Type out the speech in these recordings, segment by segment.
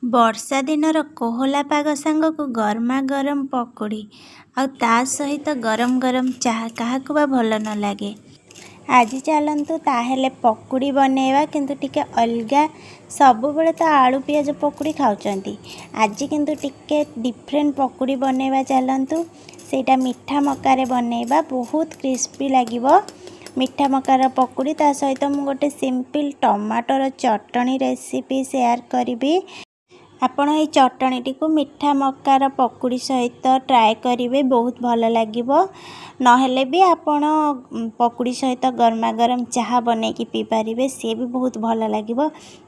ବର୍ଷା ଦିନର କୋହଲା ପାଗ ସାଙ୍ଗକୁ ଗରମା ଗରମ ପକୁଡ଼ି ଆଉ ତା ସହିତ ଗରମ ଗରମ ଚାହା କାହାକୁ ବା ଭଲ ନ ଲାଗେ। ଆଜି ଚାଲନ୍ତୁ ତାହେଲେ ପକୁଡ଼ି ବନେଇବା, କିନ୍ତୁ ଟିକେ ଅଲଗା। ସବୁବେଳେ ତ ଆଳୁ ପିଆଜ ପକୁଡ଼ି ଖାଉଛନ୍ତି, ଆଜି କିନ୍ତୁ ଟିକେ ଡିଫରେଣ୍ଟ ପକୁଡ଼ି ବନେଇବା ଚାଲନ୍ତୁ। ସେଇଟା ମିଠା ମକାରେ ବନେଇବା, ବହୁତ କ୍ରିସ୍ପି ଲାଗିବ ମିଠା ମକାର ପକୁଡ଼ି। ତା ସହିତ ମୁଁ ଗୋଟେ ସିମ୍ପଲ୍ ଟମାଟୋର ଚଟଣି ରେସିପି ସେୟାର କରିବି। ଆପଣ ଏଇ ଚଟଣିଟିକୁ ମିଠା ମକାର ପକୁଡ଼ି ସହିତ ଟ୍ରାଏ କରିବେ, ବହୁତ ଭଲ ଲାଗିବ। ନହେଲେ ବି ଆପଣ ପକୁଡ଼ି ସହିତ ଗରମା ଗରମ ଚାହା ବନେଇକି ପିଇପାରିବେ, ସିଏ ବି ବହୁତ ଭଲ ଲାଗିବ।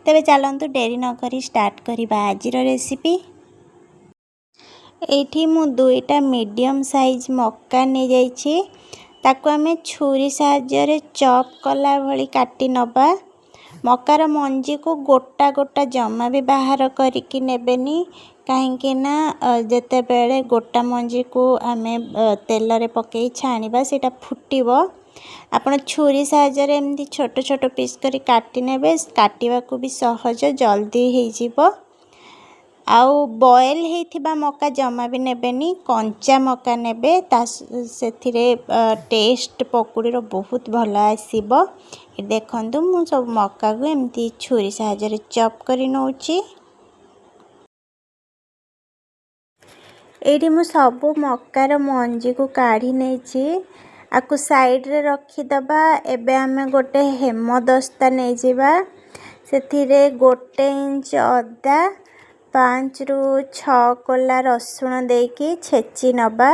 ତେବେ ଚାଲନ୍ତୁ ଡେରି ନକରି ଷ୍ଟାର୍ଟ କରିବା ଆଜିର ରେସିପି। ଏଇଠି ମୁଁ ଦୁଇଟା ମିଡ଼ିୟମ୍ ସାଇଜ୍ ମକା ନେଇଯାଇଛି। ତାକୁ ଆମେ ଛୁରୀ ସାହାଯ୍ୟରେ ଚପ୍ କଲା ଭଳି କାଟି ନେବା। ମକାର ମଞ୍ଜିକୁ ଗୋଟା ଗୋଟା ଜମା ବି ବାହାର କରିକି ନେବେନି, କାହିଁକି ନା ଯେତେବେଳେ ଗୋଟା ମଞ୍ଜିକୁ ଆମେ ତେଲରେ ପକାଇ ଛାଣିବା ସେଇଟା ଫୁଟିବ। ଆପଣ ଛୁରୀ ସାହାଯ୍ୟରେ ଏମିତି ଛୋଟ ଛୋଟ ପିସ୍ କରି କାଟି ନେବେ, କାଟିବାକୁ ବି ସହଜ, ଜଲ୍ଦି ହେଇଯିବ। ଆଉ ବଏଲ୍ ହେଇଥିବା ମକା ଜମା ବି ନେବେନି, କଞ୍ଚା ମକା ନେବେ, ତା ସେଥିରେ ଟେଷ୍ଟ ପକୁଡ଼ିର ବହୁତ ଭଲ ଆସିବ। ଦେଖନ୍ତୁ, ମୁଁ ସବୁ ମକାକୁ ଏମିତି ଛୁରୀ ସାହାଯ୍ୟରେ ଚପ୍ କରି ନେଉଛି। ଏଇଠି ମୁଁ ସବୁ ମକାର ମଞ୍ଜିକୁ କାଢ଼ି ନେଇଛି, ଆକୁ ସାଇଡ଼୍ରେ ରଖିଦେବା। ଏବେ ଆମେ ଗୋଟେ ହେମଦସ୍ତା ନେଇଯିବା। ସେଥିରେ 1 ଇଞ୍ଚ ଅଦା, 5ରୁ 6 କୋଲା ରସୁଣ ଦେଇକି ଛେଚି ନେବା।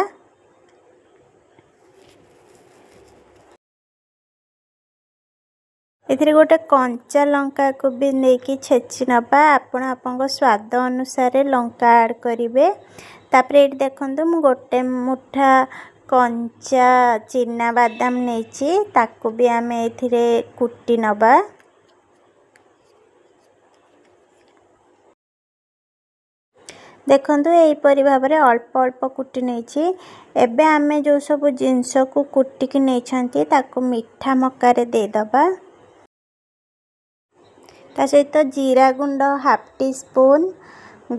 ଏଥିରେ ଗୋଟେ କଞ୍ଚା ଲଙ୍କାକୁ ବି ନେଇକି ଛେଚି ନେବା। ଆପଣ ଆପଣଙ୍କ ସ୍ୱାଦ ଅନୁସାରେ ଲଙ୍କା ଆଡ଼୍ କରିବେ। ତାପରେ ଏଇଠି ଦେଖନ୍ତୁ, ମୁଁ ଗୋଟେ ମୁଠା କଞ୍ଚା ଚିନା ବାଦାମ ନେଇଛି, ତାକୁ ବି ଆମେ ଏଥିରେ କୁଟି ନେବା। ଦେଖନ୍ତୁ, ଏହିପରି ଭାବରେ ଅଳ୍ପ ଅଳ୍ପ କୁଟି ନେଇଛି। ଏବେ ଆମେ ଯେଉଁ ସବୁ ଜିନିଷକୁ କୁଟିକି ନେଇଛନ୍ତି ତାକୁ ମିଠା ମକାରେ ଦେଇଦେବା। ତା ସହିତ ଜିରା ଗୁଣ୍ଡ ହାଫ୍ ଟି ସ୍ପୁନ୍,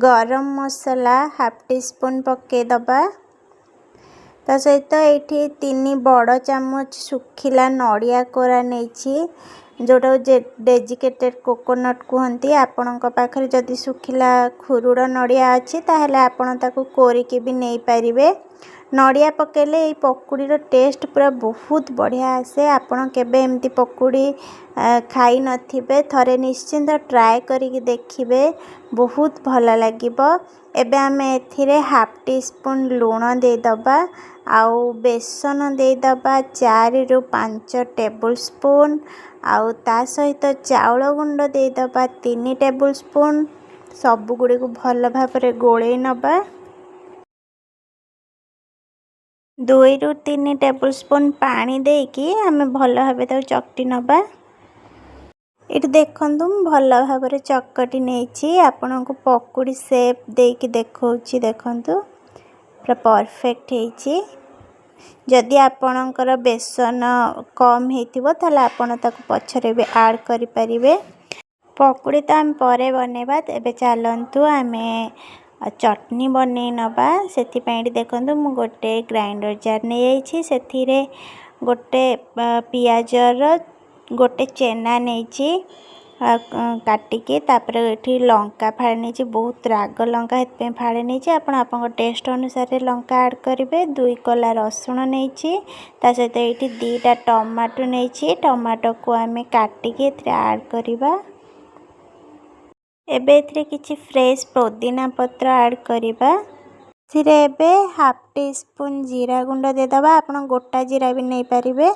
ଗରମ ମସଲା ହାଫ୍ ଟି ସ୍ପୁନ୍ ପକାଇଦେବା। ତା ସହିତ ଏଇଠି 3 ବଡ଼ ଚାମଚ ଶୁଖିଲା ନଡ଼ିଆ କୋରା ନେଇଛି, ଯେଉଁଟାକୁ ଡେସିକେଟେଡ଼୍ କୋକୋନଟ୍ କୁହନ୍ତି। ଆପଣଙ୍କ ପାଖରେ ଯଦି ଶୁଖିଲା ଖୁରୁଡ଼ ନଡ଼ିଆ ଅଛି, ତାହେଲେ ଆପଣ ତାକୁ କୋରିକି ବି ନେଇପାରିବେ। ନଡ଼ିଆ ପକାଇଲେ ଏଇ ପକୁଡ଼ିର ଟେଷ୍ଟ ପୁରା ବହୁତ ବଢ଼ିଆ ଆସେ। ଆପଣ କେବେ ଏମିତି ପକୁଡ଼ି ଖାଇନଥିବେ, ଥରେ ନିଶ୍ଚିନ୍ତ ଟ୍ରାଏ କରିକି ଦେଖିବେ, ବହୁତ ଭଲ ଲାଗିବ। ଏବେ ଆମେ ଏଥିରେ ହାଫ୍ ଟି ସ୍ପୁନ୍ ଲୁଣ ଦେଇଦେବା ଆଉ ବେସନ ଦେଇଦେବା 4ରୁ 5 ଟେବୁଲ୍ ସ୍ପୁନ୍, ଆଉ ତା ସହିତ ଚାଉଳ ଗୁଣ୍ଡ ଦେଇଦେବା 3 ଟେବୁଲ୍ ସ୍ପୁନ୍। ସବୁଗୁଡ଼ିକୁ ଭଲ ଭାବରେ ଗୋଳେଇ ନେବା। 2ରୁ 3 ଟେବୁଲ୍ ସ୍ପୁନ୍ ପାଣି ଦେଇକି ଆମେ ଭଲ ଭାବେ ତାକୁ ଚକଟି ନେବା। ଏଇଠି ଦେଖନ୍ତୁ, ମୁଁ ଭଲ ଭାବରେ ଚକଟି ନେଇଛି। ଆପଣଙ୍କୁ ପକୁଡ଼ି ସେପ୍ ଦେଇକି ଦେଖାଉଛି, ଦେଖନ୍ତୁ ପୁରା ପରଫେକ୍ଟ ହେଇଛି। ଯଦି ଆପଣଙ୍କର ବେସନ କମ୍ ହେଇଥିବ, ତାହେଲେ ଆପଣ ତାକୁ ପଛରେ ବି ଆଡ଼୍ କରିପାରିବେ। ପକୁଡ଼ି ତ ଆମେ ପରେ ବନେଇବା, ଏବେ ଚାଲନ୍ତୁ ଆମେ ଚଟଣି ବନେଇ ନେବା। ସେଥିପାଇଁ ଏଠି ଦେଖନ୍ତୁ, ମୁଁ ଗୋଟେ ଗ୍ରାଇଣ୍ଡର ଜାର୍ ନେଇଯାଇଛି। ସେଥିରେ ଗୋଟେ ପିଆଜର ଗୋଟେ ଚେନା ନେଇଛି କାଟିକି। ତାପରେ ଏଠି ଲଙ୍କା ଫାଳେ ନେଇଛି, ବହୁତ ରାଗ ଲଙ୍କା, ସେଥିପାଇଁ ଫାଳେ ନେଇଛି। ଆପଣ ଆପଣଙ୍କ ଟେଷ୍ଟ ଅନୁସାରେ ଲଙ୍କା ଆଡ଼୍ କରିବେ। 2 କୋଲା ରସୁଣ ନେଇଛି। ତା ସହିତ ଏଇଠି 2ଟା ଟମାଟୋ ନେଇଛି। ଟମାଟୋକୁ ଆମେ କାଟିକି ଏଥିରେ ଆଡ଼୍ କରିବା। ଏବେ ଏଥିରେ କିଛି ଫ୍ରେଶ୍ ପୋଦିନା ପତ୍ର ଆଡ଼୍ କରିବା। ଏଥିରେ ଏବେ ହାଫ୍ ଟି ସ୍ପୁନ୍ ଜିରା ଗୁଣ୍ଡ ଦେଇଦେବା, ଆପଣ ଗୋଟା ଜିରା ବି ନେଇପାରିବେ।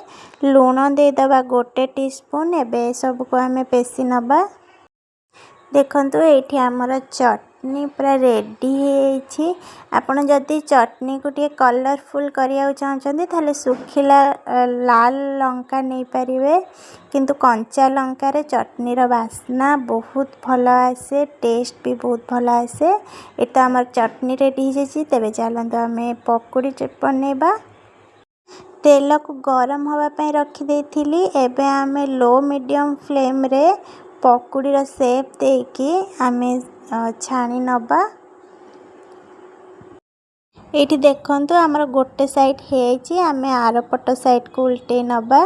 ଲୁଣ ଦେଇଦେବା 1 ଟି ସ୍ପୁନ୍। ଏବେ ଏସବୁକୁ ଆମେ ପେଶି ନେବା। ଦେଖନ୍ତୁ, ଏଇଠି ଆମର ଚଟଣି ପୁରା ରେଡ଼ି ହେଇଯାଇଛି। ଆପଣ ଯଦି ଚଟଣିକୁ ଟିକେ କଲରଫୁଲ୍ କରିବାକୁ ଚାହୁଁଛନ୍ତି, ତାହେଲେ ଶୁଖିଲା ଲାଲ ଲଙ୍କା ନେଇପାରିବେ, କିନ୍ତୁ କଞ୍ଚା ଲଙ୍କାରେ ଚଟଣିର ବାସ୍ନା ବହୁତ ଭଲ ଆସେ, ଟେଷ୍ଟ ବି ବହୁତ ଭଲ ଆସେ। ଏଠି ତ ଆମର ଚଟଣି ରେଡ଼ି ହେଇଯାଇଛି। ତେବେ ଚାଲନ୍ତୁ ଆମେ ପକୁଡ଼ି ବନେଇବା। ତେଲକୁ ଗରମ ହେବା ପାଇଁ ରଖିଦେଇଥିଲି। ଏବେ ଆମେ ଲୋ ମିଡ଼ିୟମ୍ ଫ୍ଲେମ୍ରେ ପକୁଡ଼ିର ସେପ୍ ଦେଇକି ଆମେ ଛାଣି ନେବା। ଏଇଠି ଦେଖନ୍ତୁ, ଆମର ଗୋଟେ ସାଇଡ଼୍ ହେଇଯାଇଛି। ଆମେ ଆର ପଟ ସାଇଡ଼୍କୁ ଉଲ୍ଟେଇ ନେବା।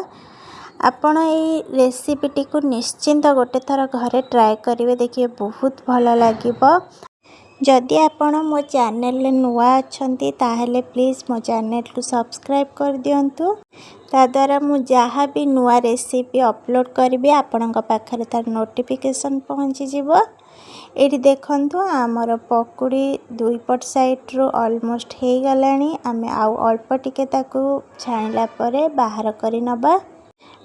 ଆପଣ ଏଇ ରେସିପିଟିକୁ ନିଶ୍ଚିନ୍ତ ଗୋଟେ ଥର ଘରେ ଟ୍ରାଏ କରିବେ, ଦେଖିବେ ବହୁତ ଭଲ ଲାଗିବ। ଯଦି ଆପଣ ମୋ ଚ୍ୟାନେଲରେ ନୂଆ ଅଛନ୍ତି, ତାହେଲେ ପ୍ଲିଜ୍ ମୋ ଚ୍ୟାନେଲକୁ ସବସ୍କ୍ରାଇବ୍ କରିଦିଅନ୍ତୁ। ତାଦ୍ୱାରା ମୁଁ ଯାହା ବି ନୂଆ ରେସିପି ଅପଲୋଡ଼ କରିବି, ଆପଣଙ୍କ ପାଖରେ ତା'ର ନୋଟିଫିକେସନ୍ ପହଞ୍ଚିଯିବ। ଏଇଠି ଦେଖନ୍ତୁ, ଆମର ପକୁଡ଼ି ଦୁଇ ପଟ ସାଇଡ଼୍ରୁ ଅଲମୋଷ୍ଟ ହେଇଗଲାଣି। ଆମେ ଆଉ ଅଳ୍ପ ଟିକେ ତାକୁ ଛାଣିଲା ପରେ ବାହାର କରି ନେବା।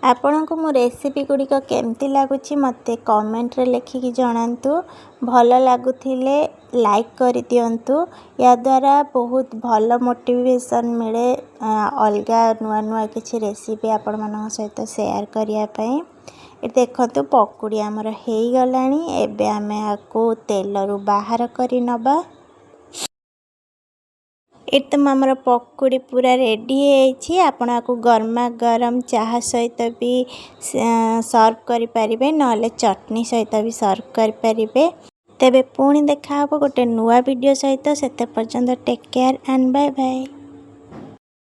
ଆପଣଙ୍କୁ ମୋ ରେସିପି ଗୁଡ଼ିକ କେମିତି ଲାଗୁଛି, ମୋତେ କମେଣ୍ଟରେ ଲେଖିକି ଜଣାନ୍ତୁ। ଭଲ ଲାଗୁଥିଲେ ଲାଇକ୍ କରିଦିଅନ୍ତୁ। ଏହାଦ୍ୱାରା ବହୁତ ଭଲ ମୋଟିଭେସନ୍ ମିଳେ ଅଲଗା ନୂଆ ନୂଆ କିଛି ରେସିପି ଆପଣମାନଙ୍କ ସହିତ ସେୟାର କରିବା ପାଇଁ। ଏଠି ଦେଖନ୍ତୁ, ପକୁଡ଼ି ଆମର ହେଇଗଲାଣି। ଏବେ ଆମେ ଏହାକୁ ତେଲରୁ ବାହାର କରି ନେବା। ଏଠି ତ ଆମର ପକୁଡ଼ି ପୁରା ରେଡ଼ି ହେଇଯାଇଛି। ଆପଣ ଆକୁ ଗରମା ଗରମ ଚାହା ସହିତ ବି ସର୍ଭ କରିପାରିବେ, ନହେଲେ ଚଟଣି ସହିତ ବି ସର୍ଭ କରିପାରିବେ। ତେବେ ପୁଣି ଦେଖା ହେବ ଗୋଟେ ନୂଆ ଭିଡ଼ିଓ ସହିତ। ସେତେ ପର୍ଯ୍ୟନ୍ତ take care and bye bye.